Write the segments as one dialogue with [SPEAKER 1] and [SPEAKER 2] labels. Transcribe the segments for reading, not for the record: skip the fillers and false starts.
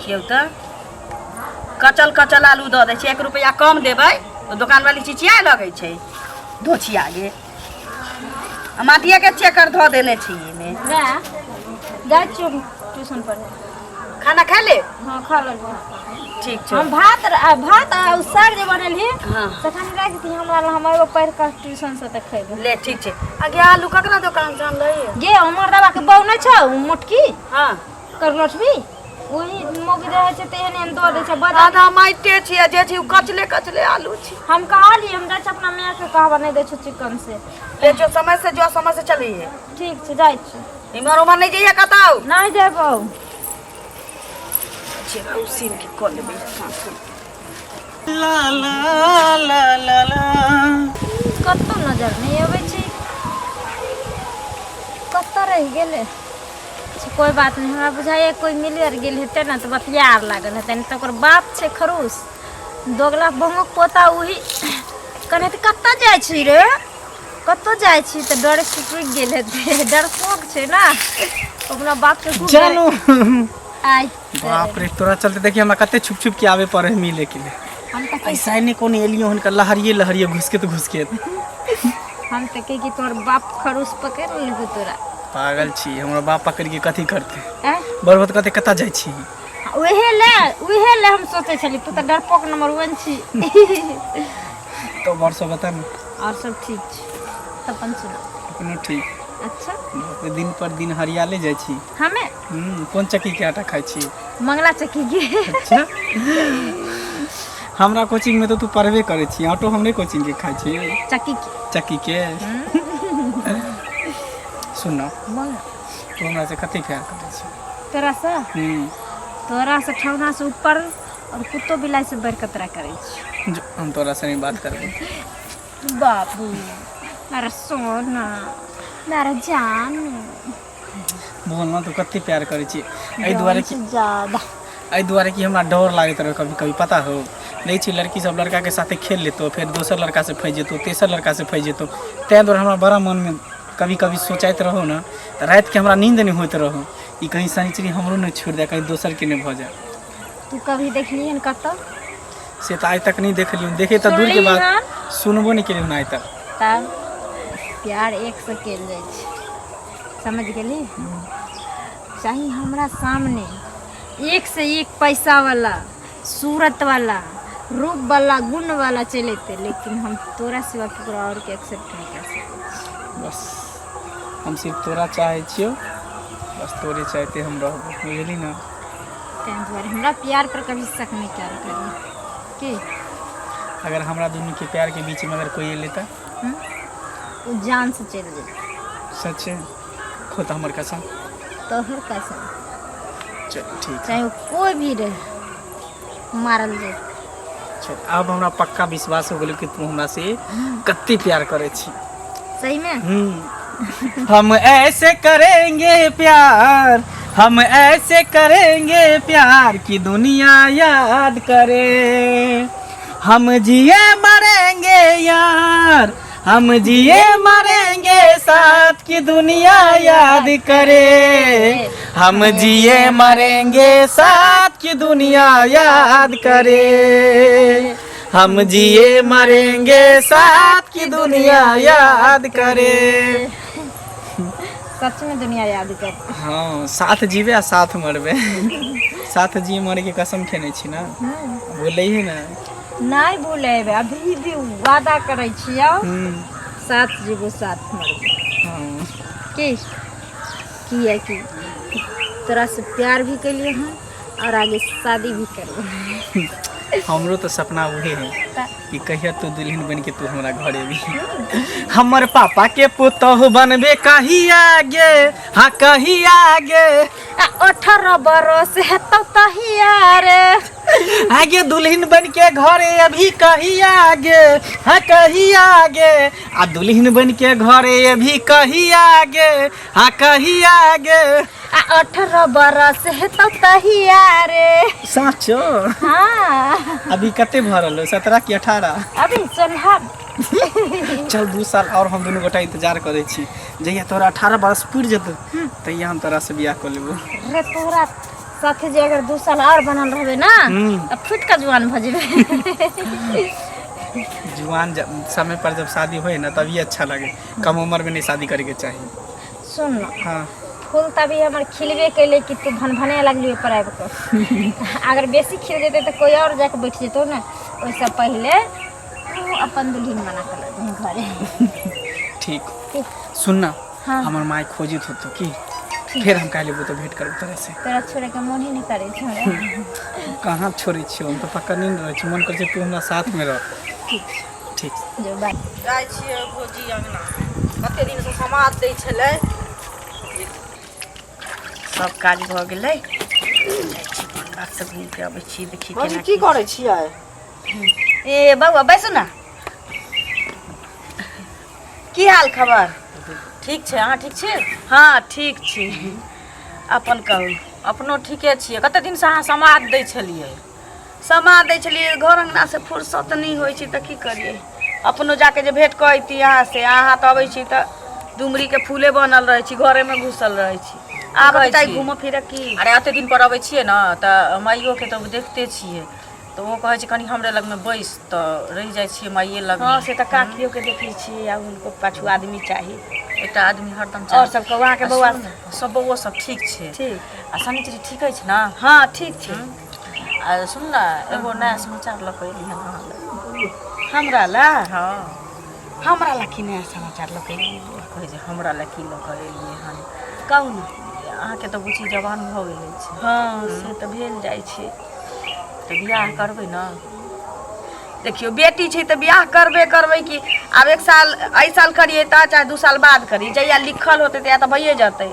[SPEAKER 1] देखियौ तऽ कचल कचल आलू दऽ दै छै। 1 रुपैआ कम देबै तऽ दोकानवाली चिचियाए लगै छै, धोछिया गे। आ माटिएके चेकर धऽ देने छी एहिमे।
[SPEAKER 2] जाइ छियौ ट्यूशन पढ़े।
[SPEAKER 1] खाना खा ले।
[SPEAKER 2] हाँ, खा लेलियै।
[SPEAKER 1] ठीक छौ।
[SPEAKER 2] हम भात भात आ उ साग जे बनेलही
[SPEAKER 1] हाँ।
[SPEAKER 2] से कनि राखि दही हमरा लए, हम एगो पढ़ि कऽ ट्यूशन से तऽ खैबै।
[SPEAKER 1] ले, ठीक छै। आ गे, आलू ककरा दोकान से आनलही?
[SPEAKER 2] गे, हमर दाबा के बहू नहि छौ उ मोटकी
[SPEAKER 1] हाँ।
[SPEAKER 2] करलठबी, वही मौगी रहै छै तऽ एहन एहन दऽ दै छै बद।
[SPEAKER 1] आधा माटिते छियै जे छै, ओ कचले कचले आलू छै।
[SPEAKER 2] हम कहलियै, हम जाइ छी अपना माय के कहबा, नहि दै छौ चिकन से।
[SPEAKER 1] ले जो, समय से जो, समय से चलिए।
[SPEAKER 2] ठीक छै, जाइ छी।
[SPEAKER 1] इम्हर उम्हर नहि जइहे कतौ।
[SPEAKER 2] नहि जेबौ।
[SPEAKER 1] चेरा उसीन के कऽ लेबै साँस।
[SPEAKER 3] ला ला ला ला ला।
[SPEAKER 2] कतौ नजर नहि अबै छै, कतऽ रहि गेलै? अच्छा, कोइ बात नहि। हमरा बुझाइए कोइ मिल आर गेल हेतै ने तऽ बतिया आर लागल हेतै, नहि तऽ ओकर बाप छै खड़ूस, दोगला बंगक पोता। ओही कने तऽ कतऽ जाइ छी रे, कतऽ जाइ छी? तऽ डरे से रुकि गेल हेतै। डरपोक छै ने, अपना बापके खूब
[SPEAKER 3] जानू।
[SPEAKER 2] आइ
[SPEAKER 3] बाप रे, तोरा चलते देखिए हमरा कते छुप छुप के आवे पड़े है मिले के लिए।
[SPEAKER 2] हम तऽ
[SPEAKER 3] ऐसा ही नहीं कोनो एलियो हुनका लहरिए लहरिए घुसकेत घुसकेत।
[SPEAKER 2] हम तऽ कही कि तोहर बाप खड़ूस पकड़ि लेलको तोरा।
[SPEAKER 3] पागल छी, हमरा बाप पकड़ के कथी करते?
[SPEAKER 2] आँय?
[SPEAKER 3] बड़ कते कतऽ जाइ छी?
[SPEAKER 2] उहे ले हम सोचै छली, तू तऽ डरपोक नंबर वन छी।
[SPEAKER 3] तो और सब बता ने।
[SPEAKER 2] और सब ठीक छै, तऽ अपन सुना।
[SPEAKER 3] अपनो ठीक।
[SPEAKER 2] अच्छा।
[SPEAKER 3] बाप रे, दिन पर दिन हरियाले जाइ छी।
[SPEAKER 2] हमे
[SPEAKER 3] कोन चक्की के आटा खाइ छी?
[SPEAKER 2] मंगला चक्की के।
[SPEAKER 3] अच्छा, हमरा कोचिंग में तो तू पढ़बे करै छी, आटो हमरे कोचिंग के खाइ छी।
[SPEAKER 2] चक्की के।
[SPEAKER 3] चक्की के। सुन न।
[SPEAKER 2] बोल न।
[SPEAKER 3] तू हमरा से कते प्यार करै छी?
[SPEAKER 2] तोरा से?
[SPEAKER 3] हम्म।
[SPEAKER 2] तोरा से ठौना से ऊपर और कुत्तो बिलाई से बढ़ के तोरा करै छी।
[SPEAKER 3] जो, हम तोरा से नहीं बात करबो।
[SPEAKER 2] बाबू, मेरा सोना, मेरा जान।
[SPEAKER 3] बोल न, तू कते प्यार करै छी? एहि दुआरे कि
[SPEAKER 2] जान से ज्यादा।
[SPEAKER 3] एहि दुआरे कि हमरा डर लागैत रहे कभी कभी, पता हो? देखै छी लड़की सब लड़का के साथे खेल लेतो, फेर दोसर लड़का से फँसि जेतौ, तेसर लड़का से फँसि जेतौ। ताहि दुआरे हमरा बड़ा मनमे कभी कभी सोचैत रहो ने, तऽ रातिके हमरा नींद नहि होइत रहौ, ई कहीं शनिचरी हमरो नहि छोड़ि दे, कहीं दोसरके नहि भऽ जाय।
[SPEAKER 2] तू कभी देखलियै हन कतऽ?
[SPEAKER 3] से तऽ आइ तक नहि देखलियै, देखे तऽ दूरके
[SPEAKER 2] सुनलिही
[SPEAKER 3] बात
[SPEAKER 2] हन?
[SPEAKER 3] सुनबो नहि केलियै हन आइ तक।
[SPEAKER 2] तब प्यार एक से कयल जाइ छै, समझ गेली? चाही हमरा सामने एक से एक पैसा वाला, सूरत वाला, रूप वाला, गुण वाला चलि अयतै, लेकिन हम तोरा सिवा ककरो और के एक्सेप्ट नहि कर सकै छी।
[SPEAKER 3] बस, हम सिर्फ तोरा चाहै छियौ, बस तोरे चाहते हम रहबो, बुझली ने?
[SPEAKER 2] ताहि दुआरे हमरा प्यार पर कभी शक नहि कयल करी की।
[SPEAKER 3] अगर हमरा दुनूके प्यारके बीचमे अगर कोइ एलै तऽ?
[SPEAKER 2] हम्म? ओ जान से चलि जेतै।
[SPEAKER 3] सच है? खो तऽ हमर कसम।
[SPEAKER 2] तोहर कसम।
[SPEAKER 3] चल, ठीक।
[SPEAKER 2] चाहे ओ कोई भी रहे, मारल जाए।
[SPEAKER 3] चल, अब हमरा पक्का विश्वास हो गेलै कि तू हमरा से कते प्यार करै छी।
[SPEAKER 2] सही में?
[SPEAKER 3] हम ऐसे करेंगे प्यार, हम ऐसे करेंगे प्यार कि दुनिया याद करे। हम जिए मरेंगे यार, हम जिए मरेंगे साथ कि दुनिया याद करे। हम जिए मरेंगे साथ कि दुनिया याद करे। हम जिए मरेंगे साथ कि दुनिया याद करे।
[SPEAKER 2] सच में दुनिया याद कर।
[SPEAKER 3] हाँ, साथ जीवे आ साथ मरबे। साथ जिए मरे के कसम खेने छी ना, बोले ही ना।
[SPEAKER 2] नहीं भूलेबे, अभी भी वादा करै छियौ। साथ जीबो, साथ मरबो। की किया कि तोरा से प्यार भी केलिए हन और आगे शादी भी करबो।
[SPEAKER 3] हमरो तो सपना उहे है कि कहिया तू दुल्हन बन के तू हमरा घर एबी। हमर पापा के पुतोहु बनबे कहिया गे, हाँ कहिया गे?
[SPEAKER 2] आ 18 बरस हेतौ तहिया रे।
[SPEAKER 3] आगे दुल्हन बन के घरे अभी कहिया गे, हाँ कहिया गे? आ दुल्हन बन के घरे अभी कहिया गे, हाँ कहिया गे?
[SPEAKER 2] आ 18 बरस हेतौ तहिया रे।
[SPEAKER 3] साँचो?
[SPEAKER 2] हाँ।
[SPEAKER 3] अभी कते भऽ रहल हो, 17 कि 18?
[SPEAKER 2] अभी 16।
[SPEAKER 3] चल, 2 साल और हम दुनू गोटा इंतजार करै छी। जहिया तोरा 18 बरस पुरि जेतौ, तहिया हम तोरा से बियाह कऽ लेबो।
[SPEAKER 2] रे, तोरा साथे जे अगर 2 साल और बनल रहबे ना, तऽ फुटि कऽ जुआन भऽ जेबै।
[SPEAKER 3] जुआन जब समय पर जब शादी होए ना, तभी अच्छा लगे। कम उम्र में नहीं शादी करे के चाहिए।
[SPEAKER 2] सुन न।
[SPEAKER 3] हाँ।
[SPEAKER 2] फूल तऽ अभी हमर खिलबे कैले कि तू भनभने लगली ओहि पर आबि कऽ। अगर बेसी खिल जेतै तऽ कोइ और जाके बैठ जेतौ ने। ओहिसँ पहिले तू अपन दुल्हिन बना कऽ लऽ जही घरे।
[SPEAKER 3] ठीक। सुन ना।
[SPEAKER 2] हाँ।
[SPEAKER 3] हमर माय खोजित होतो की, फेर हम काल्हि एबो तऽ भेंट करब तोरा से।
[SPEAKER 2] तोरा छोड़े के मोन ही नहीं करे छै हमरा।
[SPEAKER 3] कहाँ छोड़ै छियौ? हम तऽ पक्का नहीं रहै छी। मन करै छै तू हमरा साथमे रह।
[SPEAKER 2] ठीक।
[SPEAKER 3] ठीक।
[SPEAKER 2] जो, बाय।
[SPEAKER 1] जाइ छियै भौजी अङ्गना, कते दिनसँ समाद दै छलै। सब काज भऽ गेलै, जाइ छी पंडासँ घूमि के अबै छी, देखी
[SPEAKER 4] भौजी।
[SPEAKER 1] केना।
[SPEAKER 4] की करै छियै?
[SPEAKER 1] ए बौआ, बैसू ने। की हाल खबर?
[SPEAKER 4] ठीक छै, अहाँ ठीक छी?
[SPEAKER 1] हँ, ठीक छी। अपन कहू।
[SPEAKER 4] अपनो ठीके छियै। कते दिनसँ अहाँ समाद दै छलियै।
[SPEAKER 1] समाद दै छलियै, घर अङ्गनासँ फुर्सत नहि होइ छै तऽ की करियै? अपनो जाके जे भेँट कऽ अयती अहाँसँ। अहाँ तऽ अबै छी तऽ डुमरीके फूले बनल रहै छी, घरेमे घुसल रहै छी। आब
[SPEAKER 4] कहै
[SPEAKER 1] चाही
[SPEAKER 4] छी?
[SPEAKER 1] घूमऽ फिरऽ की।
[SPEAKER 4] अरे, एते दिन पर अबै छियै ने तऽ माइयोके तऽ देखते छियै, तऽ ओ कहै छै कनि हमरे लगमे बैस, तऽ रहि जाइ छियै माइये लगमे।
[SPEAKER 1] हँ, से तऽ काकियोके देखै छियै। आब हुनको पाछू आदमी चाही।
[SPEAKER 4] एकटा आदमी हरदम
[SPEAKER 1] आओर
[SPEAKER 4] चाही।
[SPEAKER 1] सब कहू, अहाँके
[SPEAKER 4] आ
[SPEAKER 1] बौआ?
[SPEAKER 4] सुनू ने, सब बौओ सब ठीक छै।
[SPEAKER 1] ठीक।
[SPEAKER 4] आ शनिचरी ठीक अछि ने?
[SPEAKER 1] हँ, ठीक छै।
[SPEAKER 4] आ सुन ने, एगो नया समाचार लऽ कऽ एली हन अहाँ लग।
[SPEAKER 1] हमरा ला?
[SPEAKER 4] हँ।
[SPEAKER 1] हमरा ला की नया समाचार लऽ कऽ एलियै बौआ?
[SPEAKER 4] कहै छै हमरा लए की लऽ कऽ एलियै हन।
[SPEAKER 1] कहू ने।
[SPEAKER 4] अहाँके तऽ बुच्ची जवान भऽ गेल अछि।
[SPEAKER 1] हँ, से तऽ भेल जाइ छै।
[SPEAKER 4] तऽ बियाह करबै ने?
[SPEAKER 1] देखियौ, बेटी छै तऽ बियाह करबे करबै कि। आब एक साल, एहि साल करियै तऽ चाहे 2 साल बाद करियै, जहिया लिखल होतै तहिया तऽ भइए जेतै।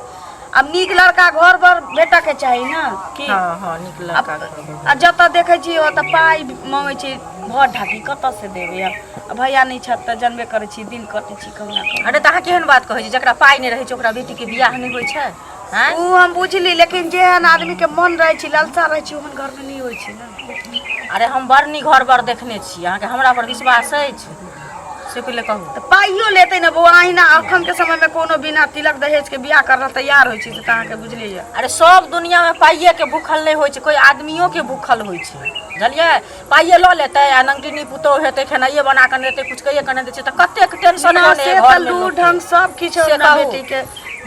[SPEAKER 1] आब नीक लड़का घर पर भेटऽके चाही ने की?
[SPEAKER 4] हँ, नीक लड़का घर बर।
[SPEAKER 1] आ जतऽ देखै छी ओतऽ पाइ मङ्गै छै भर ढाकी। कतऽ से देबै आब? आ भैया नहि छथि तऽ जनबे करै छी, दिन कटै छी कहुना कहुना।
[SPEAKER 4] अरे, तऽ अहाँ केहन बात कहै छी? जकरा पाइ नहि रहै छै ओकरा बेटीके बियाह नहि होइ छै? आँय?
[SPEAKER 1] ओ हम बुझली, लेकिन जेहन आदमीके मन रहै छै, लालसा रहै छै, ओहन घरमे नहि होइ छै ने।
[SPEAKER 4] अरे, हम बड़ नीक घर बर देखने छी। अहाँके हमरा पर विश्वास अछि से पहिले कहू।
[SPEAKER 1] तऽ पाइयो लेतै ने बौआ। अहिना अखनके समयमे कोनो बिना तिलक दहेजके बियाह करना तैयार होइ छै, से तऽ अहाँके बुझलियै।
[SPEAKER 4] अरे, सब दुनियामे पाइएके भूखल नहि होइ छै, कोइ आदमियोके भूखल होइ छै, बुझलियै? पाइए लऽ लेतै आ नंगटिनी पुतोहु हेतै, खेनाइए बना कऽ नहि देतै, किछु कहिए कऽ नहि दै छै, तऽ कतेक टेंशन
[SPEAKER 1] ना,
[SPEAKER 4] बने
[SPEAKER 1] से तऽ
[SPEAKER 4] घरमे
[SPEAKER 1] लू
[SPEAKER 4] लोकके।
[SPEAKER 1] ढंग सब किछु
[SPEAKER 4] से
[SPEAKER 1] अपना
[SPEAKER 4] कहू।
[SPEAKER 1] बेटीके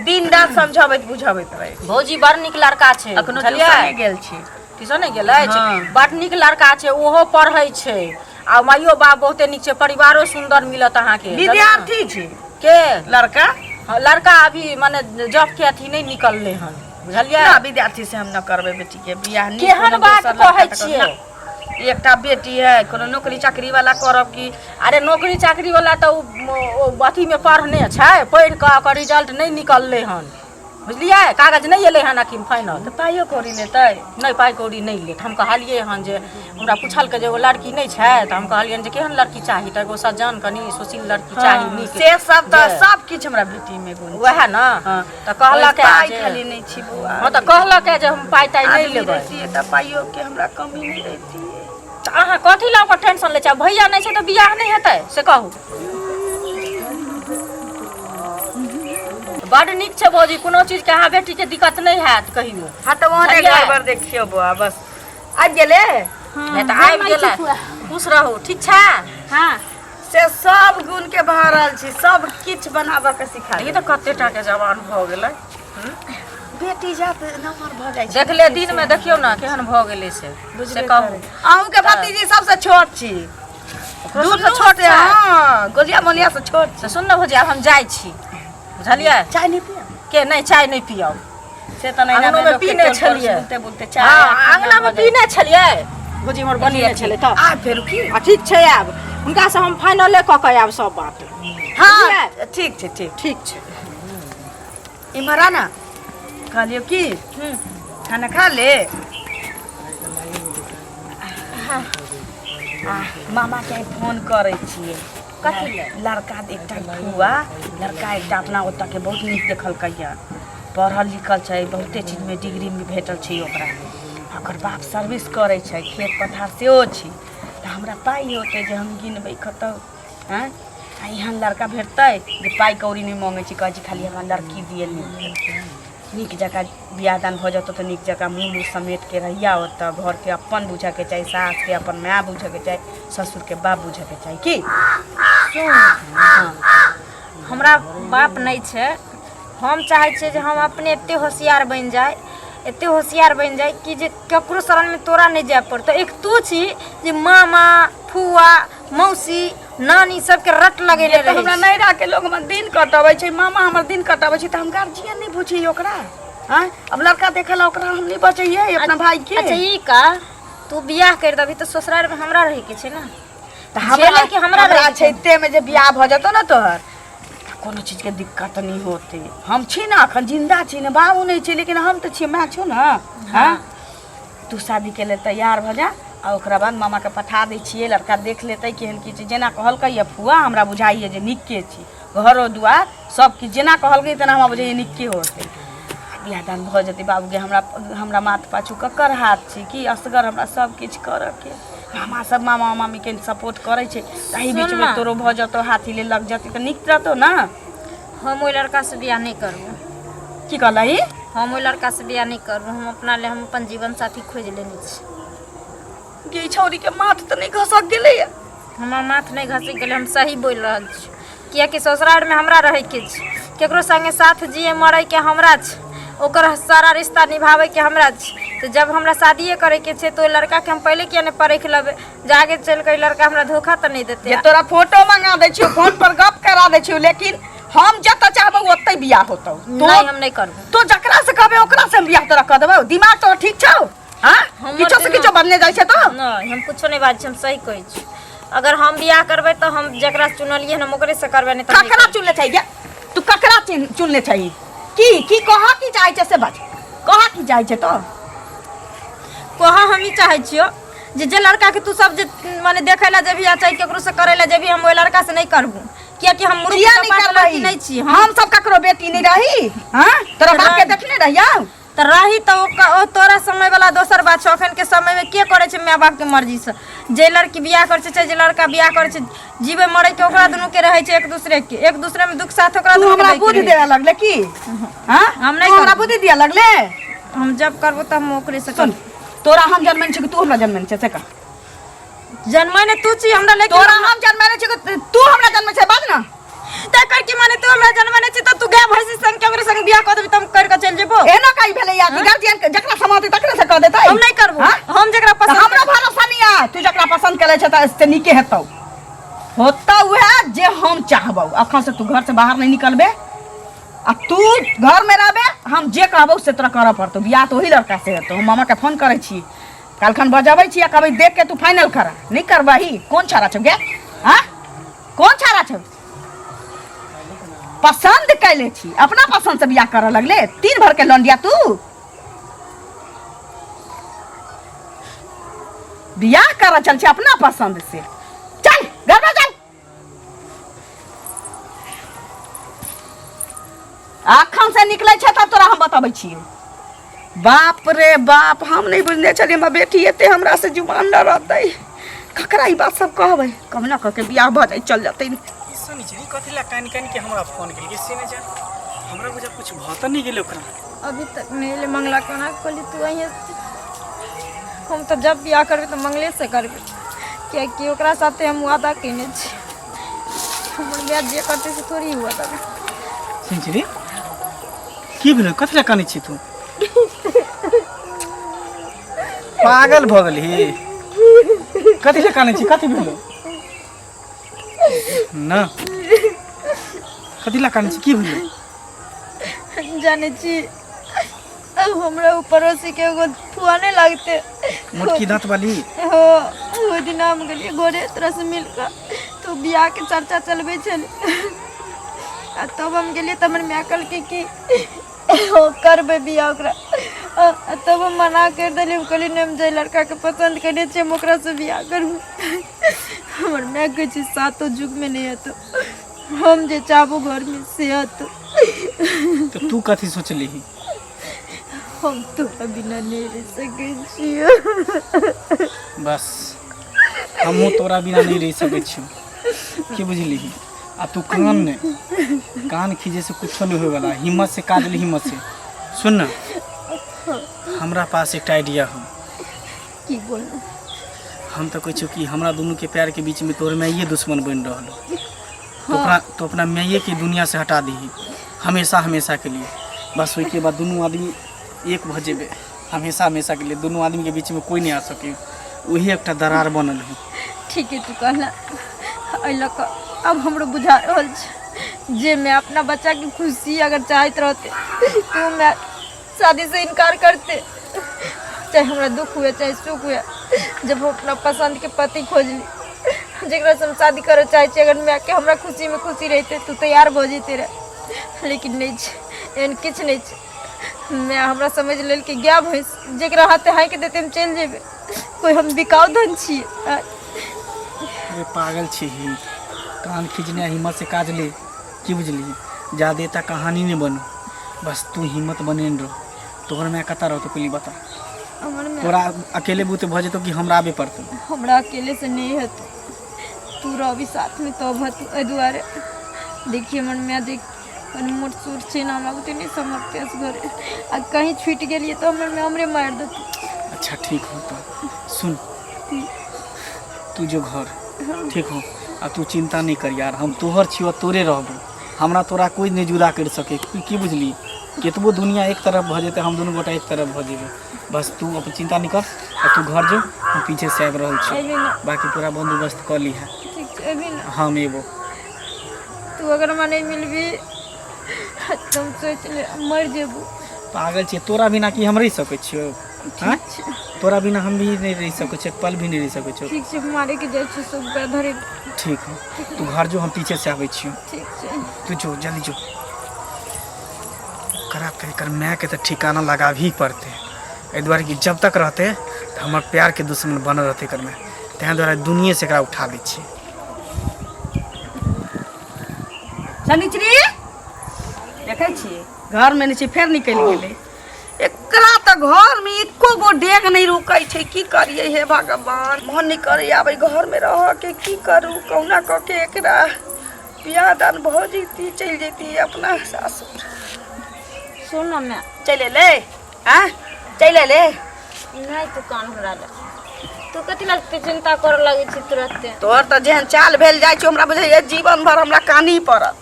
[SPEAKER 1] दिन रात समझबैत बुझबैत रहै।
[SPEAKER 4] भौजी, बड़ नीक लड़का छै।
[SPEAKER 1] अखनो
[SPEAKER 4] बुझलियै?
[SPEAKER 1] ट्यूशने गेल छी।
[SPEAKER 4] ट्यूशन नहि गेल अछि?
[SPEAKER 1] हँ।
[SPEAKER 4] बड़ नीक लड़का छै, ओहो पढ़ै छै आ माइयो बाप बहुते नीक छै, परिवारो सुन्दर मिलत अहाँके।
[SPEAKER 1] विद्यार्थी छी?
[SPEAKER 4] के?
[SPEAKER 1] लड़का।
[SPEAKER 4] हँ, लड़का अभी माने जॉब के अथी नहि निकललै हन, बुझलियै?
[SPEAKER 1] ना, विद्यार्थी से हम न करबै बेटी के बियाह। नीक
[SPEAKER 4] केहन
[SPEAKER 1] कोनो
[SPEAKER 4] बात
[SPEAKER 1] दोसर लड़का
[SPEAKER 4] कहै
[SPEAKER 1] तऽ
[SPEAKER 4] छियै?
[SPEAKER 1] ना। एकटा बेटी है, कोनो नौकरी चाकरी वाला करब की।
[SPEAKER 4] अरे, नौकरी चाकरी वाला तऽ ओ अथीमे पढ़ने छै, पढ़ि कऽ ओकर रिजल्ट नहि निकललै हन, बुझलियै? कागज नहि एलै हन अखन फाइनल।
[SPEAKER 1] तऽ पाइयो कौड़ी लेतै?
[SPEAKER 4] नहि, पाइ कौड़ी नहि लेत। हम कहलियै हन जे हमरा पुछलकै जे एगो लड़की नहि छै, तऽ हम कहलियनि जे केहन लड़की चाही, तऽ एगो सज्जन कनि सुशील लड़की चाही नीक।
[SPEAKER 1] से सब तऽ
[SPEAKER 4] जे-
[SPEAKER 1] सब किछु हमरा बेटी मे गुण छै।
[SPEAKER 4] वएह ने।
[SPEAKER 1] हँ।
[SPEAKER 4] तऽ कहलक
[SPEAKER 1] पाइ
[SPEAKER 4] जे
[SPEAKER 1] खाली नहि छी बौआ।
[SPEAKER 4] हँ, तऽ कहलक जे हम पाइ ताइ नहि
[SPEAKER 1] आदमी
[SPEAKER 4] लेबै।
[SPEAKER 1] रहितियै तऽ पाइयो के हमरा कमी नहि रहितियै।
[SPEAKER 4] तऽ अहाँ कथी लए ओकर टेंशन लै छियै? भैया नहि छै तऽ बियाह नहि हेतै, से कहू। बड नीक छै भौजी, कोनो चीजके अहाँ बेटीके दिक्कत नहि हैत कहियो।
[SPEAKER 1] हँ, तऽ ओहने
[SPEAKER 4] बुझलियै?
[SPEAKER 1] घर बर देखियौ बौआ, बस आबि गेलै।
[SPEAKER 4] नहि तऽ आबि गेलै। खुश रहू, ठीक छै?
[SPEAKER 2] हाँ।
[SPEAKER 1] से सब गुण के भरल छी, सब किछु बनाबऽ के सिखा।
[SPEAKER 4] ई तऽ कते टाके जवान भऽ गेलै।
[SPEAKER 1] बेटी जात नमहर भऽ जाइ छै।
[SPEAKER 4] देखले दिनमे देखियौ ने केहन भऽ गेलै, से से
[SPEAKER 1] बुझबे
[SPEAKER 4] कहू।
[SPEAKER 1] करै। अहूँके भतीजी सबसँ छोट छी।
[SPEAKER 4] ओकरो सबसँ
[SPEAKER 1] दुनू
[SPEAKER 4] छोट
[SPEAKER 1] से
[SPEAKER 4] छै।
[SPEAKER 1] हँ, गोलिया मोलिया से छोट।
[SPEAKER 4] से सुन ने भौजी, आब हम जाइ छी, बुझलियै?
[SPEAKER 1] चाय नहि पियब?
[SPEAKER 4] के नहि, चाय नहि पियब।
[SPEAKER 1] से तऽ नहि।
[SPEAKER 4] अङ्गनोमे पीने छलियै।
[SPEAKER 1] बोलते बोलते चाय
[SPEAKER 4] हँ, अङ्गनामे पीने छलियै भौजी, हमर बनेने छलै तऽ।
[SPEAKER 1] आ फेर की?
[SPEAKER 4] आ ठीक छै, आब हुनकासँ हम फाइनले कऽ कऽ आयब सब बात।
[SPEAKER 1] हँ, ठीक छै, ठीक।
[SPEAKER 4] ठीक छै।
[SPEAKER 1] इम्हर आ ने। कहलियौ की, खाना खा ले। आ मामाके फोन करै छियै।
[SPEAKER 4] कथी लए?
[SPEAKER 1] लड़का एकटा फुआ लड़का एकटा अपना ओतऽके बहुत नीक देखलकै। पढ़ल लिखल छै, बहुते चीजमे डिग्री भेटल छै ओकरा। ओकर बाप सर्विस करै छै, खेत पथार सेहो छै। तऽ हमरा पाइ होतै जे हम गिनबै कतौ? आँय, आ एहन लड़का भेटतै जे पाइ कौड़ी नहि मङ्गै छै, कहै छै खाली हमरा लड़की दिअ नीक। नीक जकाँ बियाह दान भऽ जेतौ तऽ नीक जकाँ मूल उल समेटके रहिया ओतऽ घरके अपन बुझऽके चाही सासके अपन माय बुझऽके चाही ससुरके बाप बुझऽके चाही की
[SPEAKER 2] सुन हमरा बाप नहि छै हम चाहै छियै जे हम अपने एते होशियार बनि जाइ एते होशियार बनि जाइ कि जे ककरो शरणमे तोरा नहि जाय पड़तौ एक तू छी जे मामा फुआ मौसी नानी सबके रट लगेने
[SPEAKER 1] तऽ
[SPEAKER 2] रहै
[SPEAKER 1] हमरा
[SPEAKER 2] छी।
[SPEAKER 1] नैहरा के लोग हमर दिन कटबै छै मामा हमर दिन कटबै छै तऽ हम गार्जियन नहि बुझियै ओकरा आँय अब लड़का देखै ला ओकरा हम नहि बचैयै अपना भाई के
[SPEAKER 2] अच्छा ई का तू बियाह कर देबही तऽ ससुराल मे हमरा रहै के छै ने
[SPEAKER 1] तऽ हमरा
[SPEAKER 2] झेले के हमरा
[SPEAKER 1] हमरा
[SPEAKER 2] रहै के
[SPEAKER 1] छै ते में जे बियाह भऽ जेतौ ने तोहर तऽ कोनो चीज के दिक्कत नहि होतै हम छी ने अखन जिंदा छी ने बाबू नहि छै लेकिन हम तऽ छियै माय छौ ने हँ तू शादीके लेल तैयार भऽ जा आ ओकरा बाद मामाके पठा दै छियै लड़का देख लेतै केहन की छै जेना कहलकै यऽ फुआ हमरा बुझाइए जे नीके छै घरो दुआर सब किछु जेना कहलकै तेना हमरा बुझाइए नीके होतै बियाह दान भऽ जेतै बाबूके हमरा हमरा माथ पाछू ककर हाथ छै कि असगर हमरा सब किछु करऽके मामा सब मामा मामीके सपोर्ट करै छै ताहि
[SPEAKER 2] सुन
[SPEAKER 1] बीचमे
[SPEAKER 2] ना।
[SPEAKER 1] तोरो भऽ जेतौ हाथी ले लग जेतै तऽ नीक रहतौ ने
[SPEAKER 2] हम ओहि लड़कासँ बियाह नहि करबो
[SPEAKER 1] की कहलही
[SPEAKER 2] हम ओहि लड़कासँ बियाह नहि करबो हम अपना ले हम अपन जीवन साथी खोजि लेने छी
[SPEAKER 1] गे छौरी के माथ तऽ नहि घसक गेलैया
[SPEAKER 2] हमर माथ नहि घसि गेलै हम सही बोलि रहल छी किएकि ससुरालमे हमरा रहैके छै ककरो सङ्गे साथ जिए मरैके हमरा छै ओकर सारा रिश्ता निभाबैके हमरा छै तऽ जब हमरा शादिए करैके छै तऽ ओहि लड़काके हम पहिले किए नहि परखि लेबै जे आगे चलि कऽ ई लड़का हमरा धोखा तऽ नहि देतै
[SPEAKER 1] जे तोरा फोटो मंगा दै छियौ फोन पर गप करा दै छियौ लेकिन हम जतऽ चाहबौ ओतै बियाह होतौ तो
[SPEAKER 2] नहि हम नहि करबो
[SPEAKER 1] तो जकरा से कहबे ओकरा से हम बियाह तोरा कऽ देबौ दिमाग तोरा ठीक छौ हाँ
[SPEAKER 2] हमर
[SPEAKER 1] किछो से
[SPEAKER 2] दिमाग-
[SPEAKER 1] किछो बदले जाइ छै तो
[SPEAKER 2] नहि हम कुछो नहि बाजै छी हम सही कहै छी अगर हम बियाह करबै तऽ हम जकरा चुनलियै हन हम ओकरे से करबै नहि तऽ नहि
[SPEAKER 1] ककरा चुनले छै गे तू ककरा चुनले छै की की कह की चाहै छै से बाज कह की चाहै छै तो
[SPEAKER 2] कह हम ई चाहै छियौ जे जे लड़काके तू सब जे माने देखै लए जेबही आ चाहे केकरो से करै लए जेबही हम ओहि लड़का से नहि करबू कियाकि हम मूर्ख
[SPEAKER 1] किया नहीं
[SPEAKER 2] कपाट लड़की
[SPEAKER 1] करबही
[SPEAKER 2] नहि छी हम
[SPEAKER 1] हम सब ककरो बेटी नहीं रही हाँ तोरा बाप के देखने रहियौ
[SPEAKER 2] तऽ रही तऽ ओ तोरा समय वाला दोसर बात छौ अखन के समय में के करै छै माय बाप के मर्जी से जे लड़की बियाह करै छै चाहे जे लड़का बियाह करै छै जीवे मरै के ओकरा दुनू के रहै छै एक दूसरे के एक दूसरे में दुख साथ ओकरा
[SPEAKER 1] तू
[SPEAKER 2] दुनू के
[SPEAKER 1] हमरा
[SPEAKER 2] दै के
[SPEAKER 1] बुद्धि
[SPEAKER 2] रहै छै।
[SPEAKER 1] देवे लगले की हाँ
[SPEAKER 2] हम नहि
[SPEAKER 1] तू हमरा
[SPEAKER 2] करबो।
[SPEAKER 1] बुद्धि दिया लगले
[SPEAKER 2] हम जब करबो तऽ हम ओकरे से
[SPEAKER 1] सुन तोरा हम जन्मेने छी कि तू हमरा जन्मेने छै से कह
[SPEAKER 2] जन्मै ने तू छी हमरा लेकिन
[SPEAKER 1] तोरा हम जन्मेने छी कि तू हमरा जन्मे छै बाज ना
[SPEAKER 2] तऽ कर की माने तू हमरा जन्मने छी तऽ तू गाय भैंसी संग केकरो संग बियाह कऽ देबी तऽ हम कर के चलि जेबो
[SPEAKER 1] एना काई भेलै या कि गार्जियन के जकरा समाते तकरे से कह देतै
[SPEAKER 2] हम नहि करबो
[SPEAKER 1] हाँ?
[SPEAKER 2] हम जकरा
[SPEAKER 1] तऽ
[SPEAKER 2] पसंद
[SPEAKER 1] हमरा भरोसा नहीं आ तू जकरा पसंद करे छै तऽ से नीके हेतौ होतौ उएह जे हम चाहबौ अखन से तू घर से बाहर नहीं निकलबे आ तू घर में रहबे हम जे कहबौ से तोरा करऽ पड़तौ बियाह तऽ ओही लड़का से हेतौ हम मामा के फोन करै छी काल्हिखन बजबै छी आ कहबै देख के तू फाइनल कर नहीं करबही कोन छाड़ा छौ गे हाँ कोन छाड़ा छौ पसंद कैले छी अपना पसंद से बियाह करऽ लगले तीन भर के लौंडिया तू बियाह करऽ चल छी अपना पसंद से चल घर में चल अखन से निकलै छै तब तोरा हम बतबै छियौ बाप रे बाप हम नहि बुझने छलियै हमर बेटी एते हमरा से जुबान न रहतै ककरा ई बात सब कहबै कहुना कऽ के बियाह भऽ जाइ चल जेतै
[SPEAKER 3] ई शनिचरी कथी लए कानि कानि के हमरा फोन केलकै से नहि जान हमरा बुझा कुछ भऽ तऽ नहि गेलै ओकरा
[SPEAKER 2] अभी तक नहि एलै मंगला केना कहली तू अहीं हम तऽ जब बियाह करबै तऽ मंगले से करबै कियाकि ओकरा साथे हम वादा केने छी हमर बियाह जे करतै से थोड़ी हुआ देबै
[SPEAKER 3] शनिचरी की भेलै कथी लए कानै छी तू पागल भऽ गेलही कथी लए कानै छी कथी भेलौ ना कथी लए कानै छी की भेलै
[SPEAKER 2] जानै छी अब हमरा ऊ पड़ोसी के एगो फुआ नहि लागते
[SPEAKER 3] मोटकी दाँत वाली
[SPEAKER 2] हो ओहि दिन हम गेलियै घरे तोरा से मिल कऽ तऽ बियाह के चर्चा चलबै छलै आ तब हम गेलियै तऽ हमर माय कहलकै कि हो करबै बियाह ओकरा आ तब हम मना करि देलियै हम कहलियै नहि हम जाहि लड़काके पसन्द केने छियै हम ओकरासँ बियाह करबै हमर माय कहै छै सातो युगमे नहि हेतौ हम जे चाहबो घरमे से हेतौ
[SPEAKER 3] तऽ तू कथी सोचलिही
[SPEAKER 2] हम तोरा बिना नहि रहि सकै छियौ
[SPEAKER 3] बस हमहूँ तोरा बिना नहि रहि सकै छियौ की बुझलिही आ तू कान नहि कान खींचे से कुछो नहीं होए वाला हिम्मत से काज ले हिम्मत से सुन ना, हमरा पास एकटा आइडिया हो।
[SPEAKER 2] की बोलू?
[SPEAKER 3] हम तऽ कहै छियौ कि हमरा दुनूके प्यारके बीचमे तोहर माइए दुश्मन बनि रहल हो। तो अपना तो अपना माइए के दुनिया से हटा दीही हमेशा हमेशा के लिए। बस ओहिके बाद दुनू आदमी एक भऽ जेबै हमेशा हमेशा के लिए। दुनू आदमी के बीच में कोई नहीं आ सके, वही एकटा दरार बनल है।
[SPEAKER 2] ठीक है तू कहला, एहि लऽ कऽ आब हमरो बुझा रहल छै जे मैं अपना बच्चा के खुशी अगर चाहैत रहते तो मैं शादी से इनकार करते, चाहे हमरा दुख हुए चाहे सुख हुए। जब हम अपना पसंद के पति खोजली जकरा से हम शादी करऽ चाहै छी, अगर मायके हमरा खुशीमे खुशी रहितै तऽ तैयार भऽ जैते रहए, लेकिन नहि छै, एहन किछु नहि छै। माय हमरा समझि लेलकै गाय भैंस, जकरा हाथे हाँकि देतै हम चलि जेबै, कोइ हम बिकाउ धन छियै?
[SPEAKER 3] अरे पागल छी, कान खींचने हिम्मत से काज ले, की बुझलिही? जादे ता कहानी नहीं बनो, बस तू हिम्मत बनेने रहो। तोहर माय कतऽ रहतो पहिले बता।
[SPEAKER 2] हमर माय
[SPEAKER 3] तोरा अकेले बूते भऽ जेतौ कि हमरा आबे पड़तौ?
[SPEAKER 2] हमरा अकेले से नहीं हेतौ, तू रहबी साथमे तब हेतौ। एहि दुआरे देखिए हमर माय देख कनि मोट सूट छै ने, हमरा बुते नहि सम्हरतै असगरे, आ कहीं छुटि गेलियै तऽ हमर माय हमरे मारि देतै।
[SPEAKER 3] अच्छा ठीक हो तो सुन, तू जो घर ठीक हो आ तू चिंता नहीं कर यार, हम तोहर छियो तोरे रहबो, हमरा तोरा कोई नहीं जुदा कर सके। की की बुझली? केतबो दुनिया एक तरफ भऽ जेतै, हम दुनू गोटा एक तरफ भऽ जेबै। बस तू अपन चिंता नहीं कर आ तू घर जो, हम पीछे से आबि रहल छी।
[SPEAKER 2] अयबी ने?
[SPEAKER 3] बाकी पूरा बंदोबस्त कऽ लीहे।
[SPEAKER 2] ठीक छै, अयबी ने?
[SPEAKER 3] हम एबो।
[SPEAKER 2] तू अगर हमरा नहीं मिलबी तऽ हम सोचि ले मरि जेबो।
[SPEAKER 3] पागल छियै, तोरा बिना की हम रहि सकै छियौ? आँय?
[SPEAKER 2] ठीक छै।
[SPEAKER 3] तोरा बिना हम भी नहीं रहि सकै छियै, एक पल भी नहीं रहि सकै छियौ।
[SPEAKER 2] ठीक छै, मारे के जाइ छी सब पैर धरे।
[SPEAKER 3] ठीक हो, तू घर जो, हम पीछे से आबै छियौ।
[SPEAKER 2] ठीक छै।
[SPEAKER 3] तू जो, जल्दी जो। करा तऽ एकर मायके तऽ ठिकाना लगाबही पड़तै, एहि दुआरे कि जब तक रहतै तऽ हमर प्यारके दुश्मन बनल रहतै एकर माय। ताहि दुआरे दुनियेसँ एकरा उठा दै छियै।
[SPEAKER 1] शनिचरी देखै छियै घरमे नहि छै, फेर निकलि गेलै। एकरा तऽ घरमे एको गो डेग नहि रुकै छै। की करियै हे भगवान, मन नहि करैए आब एहि घरमे रहऽके। की करू, कहुना कऽ के एकरा बियाह दान भऽ जैती, चलि जैती अपना सासुर।
[SPEAKER 2] सुन ने माय।
[SPEAKER 1] चलि एलै? आँय, चलि एलै?
[SPEAKER 2] नहि, तू कान हमरा लए, तू कथी लए एते चिंता करऽ लगै छी तुरते?
[SPEAKER 1] तोहर तऽ जेहन चाल भेल जाइ छौ, हमरा बुझाइए जीवन भर हमरा कानही पड़त।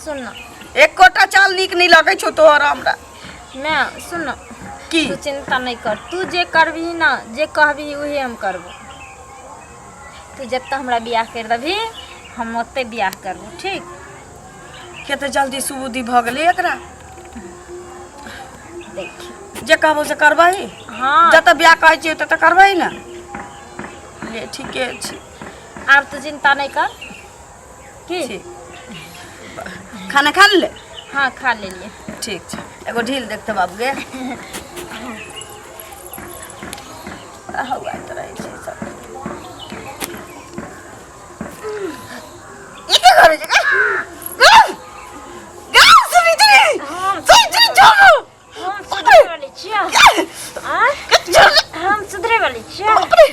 [SPEAKER 2] सुन ने।
[SPEAKER 1] एकोटा चाल नीक नहि लगै छौ तोहर हमरा।
[SPEAKER 2] माय सुन ने।
[SPEAKER 1] की?
[SPEAKER 2] तू चिंता नहि कर, तू जे करबही ना, जे कहबही उहे हम करबो। तू जतऽ हमरा बियाह करि देबही हम ओतै बियाह करबो, ठीक?
[SPEAKER 1] कते जल्दी सुबुद्धि भऽ गेलै एकरा।
[SPEAKER 2] देखी।
[SPEAKER 1] जे कहबो से करबही?
[SPEAKER 2] हाँ।
[SPEAKER 1] जतऽ बियाह कहै छियै ततऽ करबही ने? ले, ठीके छै।
[SPEAKER 2] आब तू चिंता नहि कर की।
[SPEAKER 1] ठीक। खाना खा ले?
[SPEAKER 2] हाँ, खा लेलियै।
[SPEAKER 1] ठीक छै, एगो ढील देखते बाबू गे। बड़ा हौआइत रहै छै सब। ई की करै छै? गे गे गे सुनित्री, सुनित्री, छोड़ू।
[SPEAKER 2] हम सुधरे वाली छियै। आँय? हम सुधरे वाली छियै।
[SPEAKER 1] बाप रे,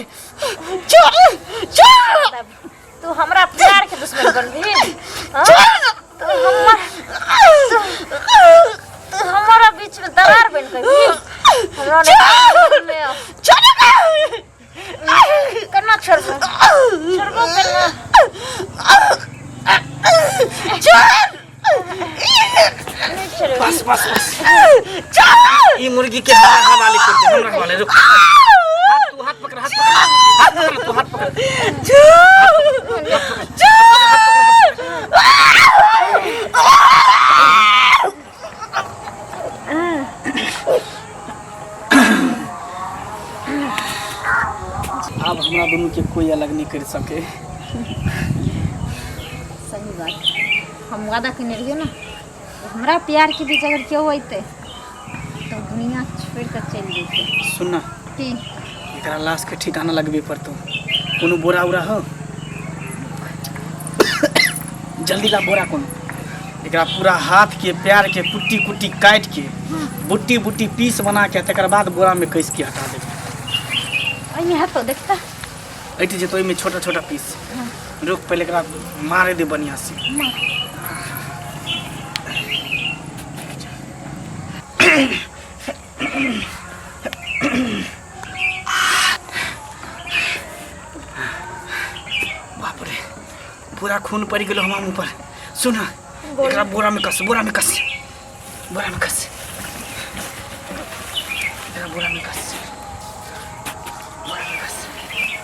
[SPEAKER 1] छोड़ू छोड़ू।
[SPEAKER 2] तू हमरा प्यार के दुश्मन बनबही? हाँ? तू हमर तू हमारा बीच में दरार बन गई। हमरा नहीं में
[SPEAKER 1] छोड़ू।
[SPEAKER 2] केना छोड़बो? छोड़बो केना? नहीं छोड़बो।
[SPEAKER 3] बस बस बस, ई मुर्गी के हमरा हवाले कर दे, हमरा हवाले। रुक, हाथ तू हाथ पकड़, हाथ पकड़, हाथ पकड़, तू हाथ पकड़। आब हमरा दुनू के कोई अलग नहीं कर सके।
[SPEAKER 2] सही बात, हम वादा केने रहियै ने, हमरा प्यार के बीच अगर केओ अयतै तऽ दुनिया छोड़ि कऽ चलि जेतै।
[SPEAKER 3] सुन ना।
[SPEAKER 2] की?
[SPEAKER 3] एकरा लाश के ठिकाना लगबे पड़तो। कोनो बोरा उरा हो? जल्दी ला बोरा कोनो। एकरा पूरा हाथ के पैर के कुट्टी कुट्टी काटि के बुट्टी बुट्टी पीस बना के तकर बाद बोरा में कस के हटा देबै।
[SPEAKER 2] एहिमे हेतौ, देखता।
[SPEAKER 3] ऐठ जेतौ ओहिमे छोटा छोटा पीस। रुक, पहले एकरा मारे दे बढ़िया से। बाप रे, पूरा खून पड़ि गेलो हमरा मुँह पर। सुन, एकरा बोरा में कस, बोरा में कस, बोरा में कस, एकरा बोरा में कस।